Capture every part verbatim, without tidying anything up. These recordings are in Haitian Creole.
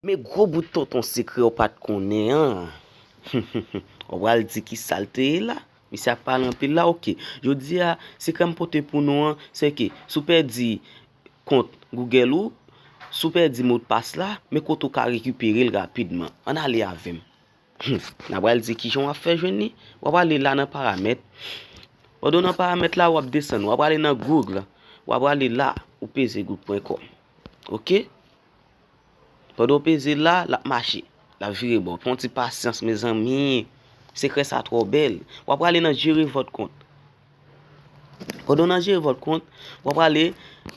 Men gwo bout tonton sekrè w pa t konnen an. W pral di ki sa l te ye la. Misye ap pale anpil la, oke. Jodi a, sekrè m pote pou nou an, se ke si w pèdi kont Google ou, si w pèdi modpas la, men kote w ka rekipere l rapidman. Ann ale avè m. Hmm. N a pral di kijan w ap fè jwenn li. W ap ale la nan paramèt. Pandan w nan paramèt la, w ap desann. W ap ale nan Google. W ap ale la, ou peze google pwen kòm. Oke? Pandan w peze la, l ap mache. L ap vire bò. Pran yon ti pasyans, mezanmi. Sekrè sa twò bèl. W ap prale nan jere vòt kont. Pandan w nan jere vòt kont, w ap prale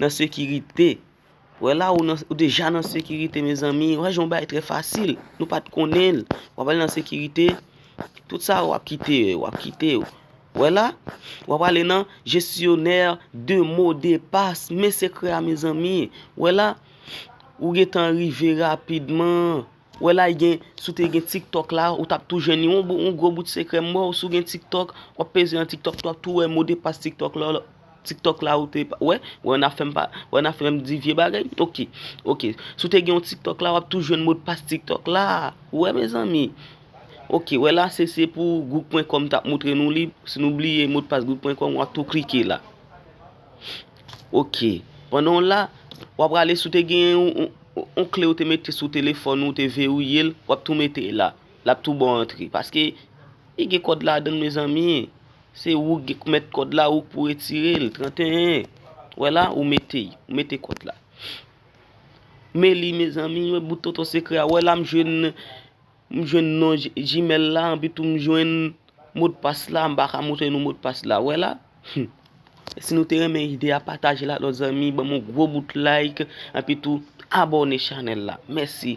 nan sekirite. Wè la, ou, nan, ou deja nan sekirite, mezanmi. Wè, jan yon bagay trè fasil. Nou pa t konnen l. W ap prale nan sekirite. Tout sa w ap kite yo, w ap kite yo. Wè la, w ap prale nan gestionnaire de mot de passe. Men sekrè a, mezanmi. Wè la, ou gentan rive rapidman. Wè la, gen, si w te gen TikTok la, ou t ap tou jwenn yon, yon gwo bout sekrè m ba w. Si w gen TikTok, w ap peze nan TikTok, w ap tou wè mo de pas TikTok la, TikTok la ou te pa, wè, wè n ap fè m pa, wè n ap fè m di vye bagay. Oke, oke. Si w te gen yon TikTok la, w ap tou jwenn mo de pas TikTok la. Wè, mezanmi. Oke, wè la, se, se pou google pwen kòm m t ap montre nou li. Si nou bliye mo de pas google pwen kòm, w ap tou klike la. Oke. Pandan w la, w ap prale si w te gen yon, yon, yon kle ou te mete sou telefòn ou, ou te verouye l, w ap tou mete la. L ap tou ba w antre. Paske li gen kòd ladan l, mezanmi. Se ou k mèt kòd la, ou k pou retire l. Trannteyen. Wè la, ou mete, ou mete kòd la. Men li, mezanmi, wè bout tonton sekrè a. Wè la, m jwenn, m jwenn non G-, Gmail la, anpi tou m jwenn modpas la, m pa ka montre nou modpas la. Wè la. Hmm. Si nou te renmen ide a, pataje l ak lòt zanmi, ban m yon gwo bout like, anpi tou abòne chanèl la. Mèsi.